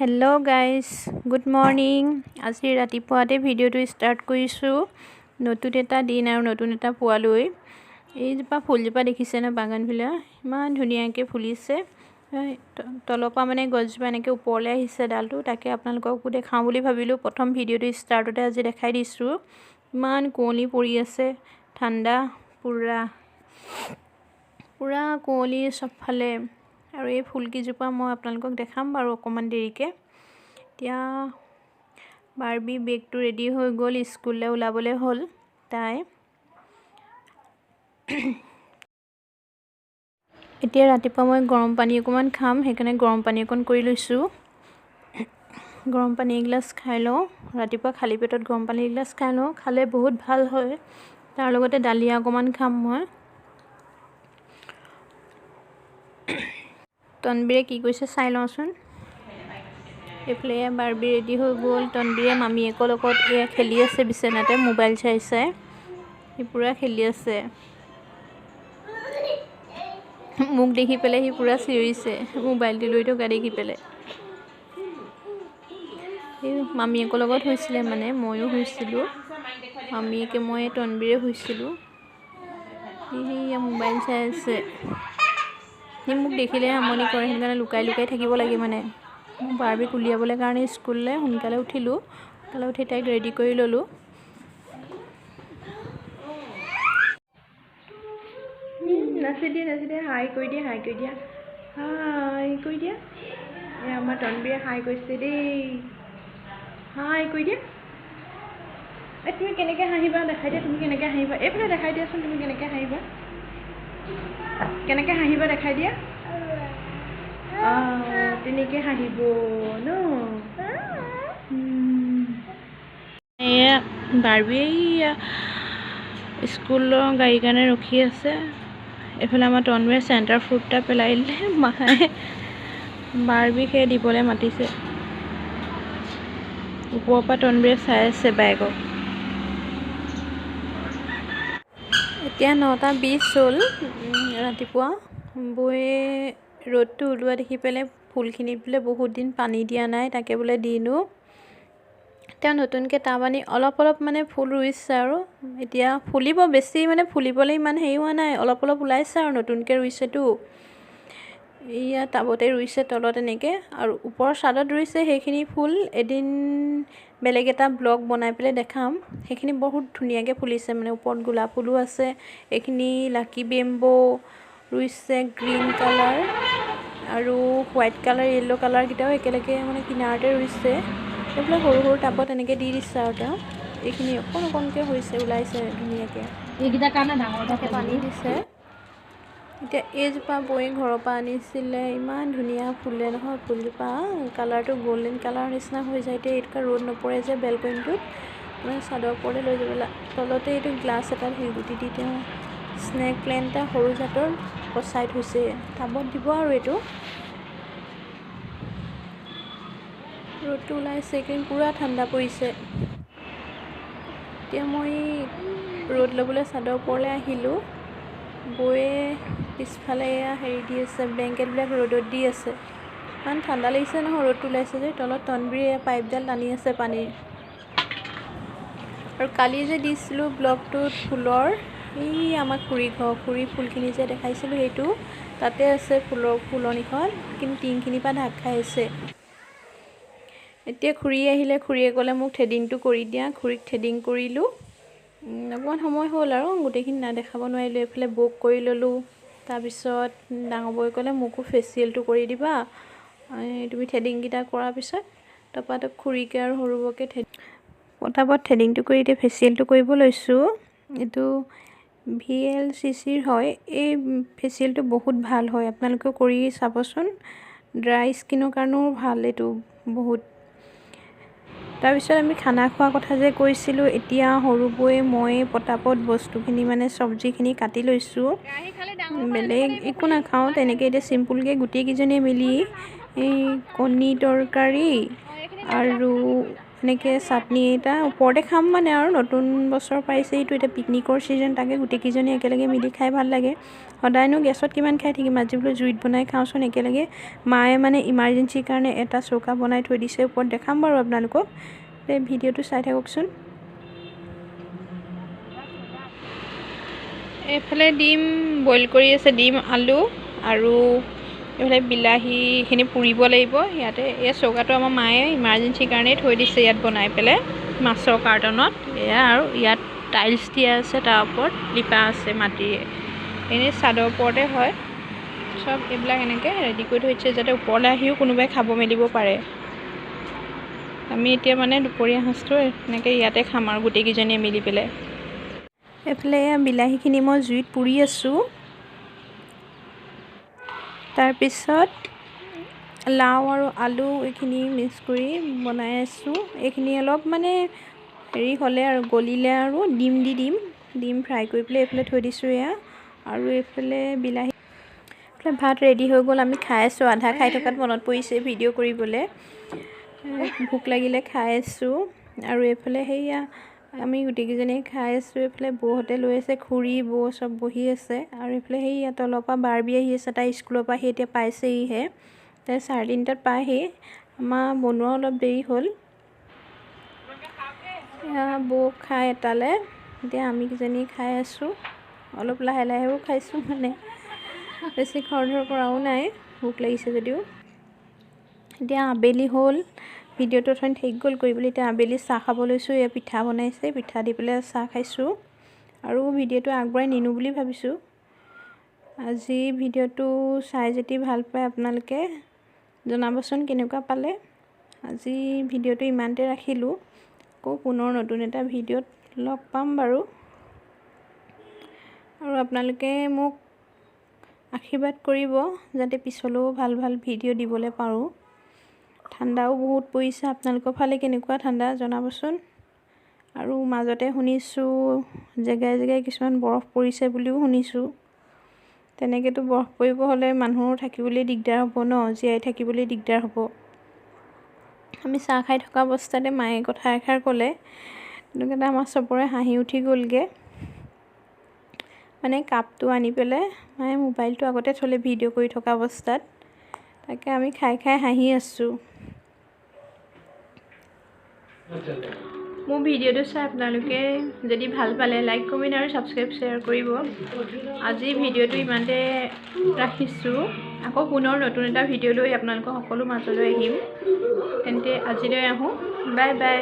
Hello' guys, good morning. আজি ৰাতিপুৱাতে ভিডিঅ'টো ষ্টাৰ্ট কৰিছোঁ। নতুন এটা দিন আৰু নতুন এটা পুৱালৈ। এইজোপা ফুলজোপা দেখিছেনে? বাগানভিলা ইমান ধুনীয়াকৈ ফুলিছে। তলৰ পৰা মানে গছজোপা এনেকৈ ওপৰলৈ আহিছে ডালটো। তাকে আপোনালোককো দেখাওঁ বুলি ভাবিলোঁ। প্ৰথম ভিডিঅ'টো ষ্টাৰ্টতে আজি দেখাই দিছোঁ। ইমান কুঁৱলী পৰি আছে, ঠাণ্ডা, পূৰা পূৰা কুঁৱলী চবফালে। আৰু এই ফুলকেইজোপা মই আপোনালোকক দেখাম বাৰু অকণমান দেৰিকৈ। এতিয়া বাৰ্বি বেগটো ৰেডি হৈ গ'ল, স্কুললৈ ওলাবলৈ হ'ল তাই। এতিয়া ৰাতিপুৱা মই গৰম পানী অকণমান খাম, সেইকাৰণে গৰম পানী অকণ কৰি লৈছোঁ। গৰম পানী এগিলাচ খাই লওঁ। ৰাতিপুৱা খালী পেটত গৰম পানী এগিলাচ খাই লওঁ, খালে বহুত ভাল হয়। তাৰ লগতে দালিয়া অকণমান খাম মই। তনবীৰে কি কৰিছে চাই লওঁচোন। এইফালে এয়া বাৰ্বি ৰেডি হৈ গ'ল। তনবীৰে মামীয়েকৰ লগত এয়া খেলি আছে বিচনাতে, মোবাইল চাই চাই সি পূৰা খেলি আছে। মোক দেখি পেলাই সি পূৰা চিঞৰিছে, মোবাইলটো লৈ থকা দেখি পেলাই। এই মামীয়েকৰ লগত হৈছিলে, মানে ময়ো হৈছিলোঁ, মামীয়েকে মই তনবীৰে হৈছিলোঁ। সি মোবাইল চাই আছে। সি মোক দেখিলে আমনি কৰে, সেইকাৰণে লুকাই লুকাই থাকিব লাগে। মানে মই বাৰ্বিক উলিয়াবলৈ কাৰণে স্কুললৈ সোনকালে উঠিলোঁ। সোনকালে উঠি তাইক ৰেডি কৰি ল'লোঁ। নাচি দিয়া, নাচি দিয়া, হাই কৰি দিয়া, হাই কৰি দিয়া, হাই কৰি দিয়া। এই আমাৰ তনবীৰে হাই কৰিছে দেই, হাই কৰি দিয়া। এই তুমি কেনেকৈ হাঁহিবা দেখাই দিয়া, তুমি কেনেকৈ হাঁহিবা এইফালে দেখাই দিয়াচোন, তুমি কেনেকৈ হাঁহিবা, কেনেকৈ হাঁহিবা দেখাই দিয়া। তেনেকৈ হাঁহিব ন। এয়া বাৰ্বি স্কুলৰ গাড়ীৰ কাৰণে ৰখি আছে। এইফালে আমাৰ তনবীৰে চেণ্টাৰ ফ্ৰুট এটা পেলাই দিলে, মায়ে বাৰ্বিক সেই দিবলৈ মাতিছে। ওপৰৰ পৰা তনবীৰে চাই আছে বাইকক। এতিয়া 9:20 হ'ল ৰাতিপুৱা। বৌয়ে ৰ'দটো ওলোৱা দেখি পেলাই ফুলখিনিত বোলে বহুত দিন পানী দিয়া নাই, তাকে বোলে দিলোঁ। তেওঁ নতুনকৈ টাব আনি অলপ অলপ মানে ফুল ৰুইছে আৰু এতিয়া ফুলিব, বেছি মানে ফুলিবলৈ ইমান হেৰি হোৱা নাই, অলপ অলপ ওলাইছে আৰু নতুনকৈ ৰুইছেতো। এয়া টাবতে ৰুইছে তলত এনেকৈ, আৰু ওপৰৰ চাদত ৰুইছে। সেইখিনি ফুল এদিন বেলেগ এটা ব্লগ বনাই পেলাই দেখাম। সেইখিনি বহুত ধুনীয়াকৈ ফুলিছে, মানে ওপৰত গোলাপ ফুলো আছে। এইখিনি লাকি বেম্ব' ৰুইছে, গ্ৰীণ কালাৰ আৰু হোৱাইট কালাৰ, য়েল্ল' কালাৰকেইটাও একেলগে মানে কিনাৰতে ৰুইছে। এইবিলাক সৰু সৰু টাবত এনেকৈ দি দিছে আৰু তেওঁ। এইখিনি অকণ অকণকৈ হৈছে, ওলাইছে ধুনীয়াকৈ। এইকেইটাৰ কাৰণে ডাঙৰ। তাকে পানী দিছে। এতিয়া এইজোপা বৌয়ে ঘৰৰ পৰা আনিছিলে, ইমান ধুনীয়া ফুলে নহয় ফুলজোপা। কালাৰটো গ'ল্ডেন কালাৰৰ নিচিনা হৈ যায়। এতিয়া এইটোকা ৰ'দ নপৰে যে বেলকনিটোত, মানে চাদৰ ওপৰতে লৈ যাব। তলতে এইটো গ্লাছ এটাত শিলগুটি দি তেওঁ স্নেক প্লেণ্ট এটা সৰু জাতৰ পচাই থৈছে, টাবত দিব আৰু এইটো। ৰ'দটো ওলাইছে কিন্তু পূৰা ঠাণ্ডা পৰিছে। এতিয়া মই ৰ'দ ল'বলৈ চাদৰ ওপৰলৈ আহিলোঁ। বৌয়ে পিছফালে এয়া হেৰি দি আছে, ব্লেংকেটবিলাক ৰ'দত দি আছে। ইমান ঠাণ্ডা লাগিছে নহয়, ৰ'দটো ওলাইছে যে। তলত তনবীৰে পাইপডাল টানি আছে পানীৰ। আৰু কালি যে দিছিলোঁ ব্লগটোত ফুলৰ, এই আমাৰ খুৰী ঘৰ, খুৰী ফুলখিনি যে দেখাইছিলোঁ সেইটো তাতে আছে ফুলৰ ফুলনিখন, কিন্তু টিংখিনিৰ পৰা ঢাক খাই আছে। এতিয়া খুৰী আহিলে, খুৰীয়ে ক'লে মোক থ্ৰেডিংটো কৰি দিয়া। খুৰীক থ্ৰেডিং কৰিলোঁ। অকণমান সময় হ'ল আৰু গোটেইখিনি দেখাব নোৱাৰিলোঁ। এইফালে বৌক কৰি ল'লোঁ। তাৰপিছত ডাঙৰ বৌয়ে ক'লে মোকো ফেচিয়েলটো কৰি দিবা, তুমি থ্ৰেডিংকেইটা কৰাৰ পিছত। তাৰপৰা তো খুৰীকে আৰু সৰু বৌকে পটাপট থ্ৰেডিংটো কৰি এতিয়া ফেচিয়েলটো কৰিব লৈছোঁ। এইটো VLCCৰ হয়। এই ফেচিয়েলটো বহুত ভাল হয়, আপোনালোকেও কৰি চাবচোন। ড্ৰাই স্কিনৰ কাৰণেও ভাল এইটো বহুত। তাৰপিছত আমি খানা খোৱাৰ কথা যে কৈছিলোঁ, এতিয়া সৰু বৌয়ে মই পটাপট বস্তুখিনি মানে চব্জিখিনি কাটি লৈছোঁ। বেলেগ একো নাখাওঁ তেনেকৈ, এতিয়া চিম্পুলকৈ গোটেইকেইজনীয়ে মিলি এই কণী তৰকাৰী আৰু এনেকৈ চাটনি এটা ওপৰতে খাম মানে আৰু নতুন বছৰ পাইছে এইটো এতিয়া পিকনিকৰ ছিজন, তাকে গোটেইকেইজনী একেলগে মিলি খাই ভাল লাগে। সদায়নো গেছত কিমান খাই থাকিম, আজি বোলো জুইত বনাই খাওঁচোন একেলগে। মায়ে মানে ইমাৰ্জেঞ্চিৰ কাৰণে এটা চৌকা বনাই থৈ দিছে ওপৰত, দেখাম বাৰু আপোনালোকক। এই ভিডিঅ'টো চাই থাককচোন। এইফালে ডিম বইল কৰি আছে, ডিম আলু আৰু এইফালে বিলাহীখিনি পুৰিব লাগিব। ইয়াতে এই চৌকাটো আমাৰ মায়ে ইমাৰ্জেঞ্চিৰ কাৰণেই থৈ দিছে ইয়াত বনাই পেলাই মাছৰ কাৰ্টনত। এয়া আৰু ইয়াত টাইলছ দিয়া আছে, তাৰ ওপৰত লিপা আছে মাটিৰে, এনেই চাদৰ ওপৰতে হয় চব। এইবিলাক এনেকৈ ৰেডি কৰি থৈ দিছে যাতে ওপৰলৈ আহিও কোনোবাই খাব মেলিব পাৰে। আমি এতিয়া মানে দুপৰীয়া সাঁজটো এনেকৈ ইয়াতে খাম আৰু গোটেইকেইজনীয়ে মিলি পেলাই। এইফালে বিলাহীখিনি মই জুইত পুৰি আছোঁ। তাৰপিছত লাও আৰু আলু এইখিনি মিক্স কৰি বনাই আছোঁ। এইখিনি অলপ মানে হেৰি হ'লে আৰু গলিলে আৰু ডিম দি দিম, ডিম ফ্ৰাই কৰি পেলাই এইফালে থৈ দিছোঁ এয়া। আৰু এইফালে বিলাহী, এইফালে ভাত ৰেডি হৈ গ'ল, আমি খাই আছোঁ। আধা খাই থকাত মনত পৰিছে ভিডিঅ' কৰিবলৈ, ভোক লাগিলে খাই আছোঁ। আৰু এইফালে সেয়া আমি গোটেইকেইজনীয়ে খাই আছোঁ। এইফালে বৌহঁতে লৈ আছে, খুৰী বৌ চব বহি আছে। আৰু এইফালে সেই তলৰ পৰা বাৰ্বি আহি আছে, তাই স্কুলৰ পৰা আহি এতিয়া পাইছেহিহে, তাই 3:30টাত পায়হি। আমাৰ বনোৱা অলপ দেৰি হ'ল। বৌ খাই এটালে, এতিয়া আমি কেইজনী খাই আছোঁ। অলপ লাহে লাহেও খাইছোঁ, মানে বেছি খৰধৰ কৰাও নাই, ভোক লাগিছে যদিও। এতিয়া আবেলি হ'ল, ভিডিঅ'টো অথনি থাকি গ'ল কৰিবলৈ। এতিয়া আবেলি চাহ খাব লৈছোঁ। এয়া পিঠা বনাইছে, পিঠা দি পেলাই চাহ খাইছোঁ। আৰু ভিডিঅ'টো আগবঢ়াই নিনো বুলি ভাবিছোঁ। আজি ভিডিঅ'টো চাই যদি ভাল পায় আপোনালোকে জনাবচোন কেনেকুৱা পালে। আজি ভিডিঅ'টো ইমানতে ৰাখিলোঁ, আকৌ পুনৰ নতুন এটা ভিডিঅ'ত লগ পাম বাৰু। আৰু আপোনালোকে মোক আশীৰ্বাদ কৰিব যাতে পিছলৈও ভাল ভাল ভিডিঅ' দিবলৈ পাৰোঁ। ঠাণ্ডাও বহুত পৰিছে, আপোনালোকৰ ফালে কেনেকুৱা ঠাণ্ডা জনাবচোন। আৰু মাজতে শুনিছোঁ জেগাই জেগাই কিছুমান বৰফ পৰিছে বুলিও শুনিছোঁ। তেনেকৈতো বৰফ পৰিব হ'লে মানুহৰ থাকিবলৈ দিগদাৰ হ'ব ন, জীয়াই থাকিবলৈ দিগদাৰ হ'ব। আমি চাহ খাই থকা অৱস্থাতে মায়ে কথা এষাৰ ক'লে, তেনেকুৱাতে আমাৰ চবৰে হাঁহি উঠি গ'লগৈ। মানে কাপটো আনি পেলাই মায়ে মোবাইলটো আগতে থ'লে ভিডিঅ' কৰি থকা অৱস্থাত, তাকে আমি খাই খাই হাঁহি আছোঁ। মোৰ ভিডিঅ'টো চাই আপোনালোকে যদি ভাল পালে লাইক, কমেণ্ট আৰু ছাবস্ক্ৰাইব, শ্বেয়াৰ কৰিব। আজি ভিডিঅ'টো ইমানতে ৰাখিছোঁ, আকৌ পুনৰ নতুন এটা ভিডিঅ' লৈ আপোনালোকৰ সকলো মাজলৈ আহিম। তেন্তে আজিলৈ আহোঁ, বাই বাই।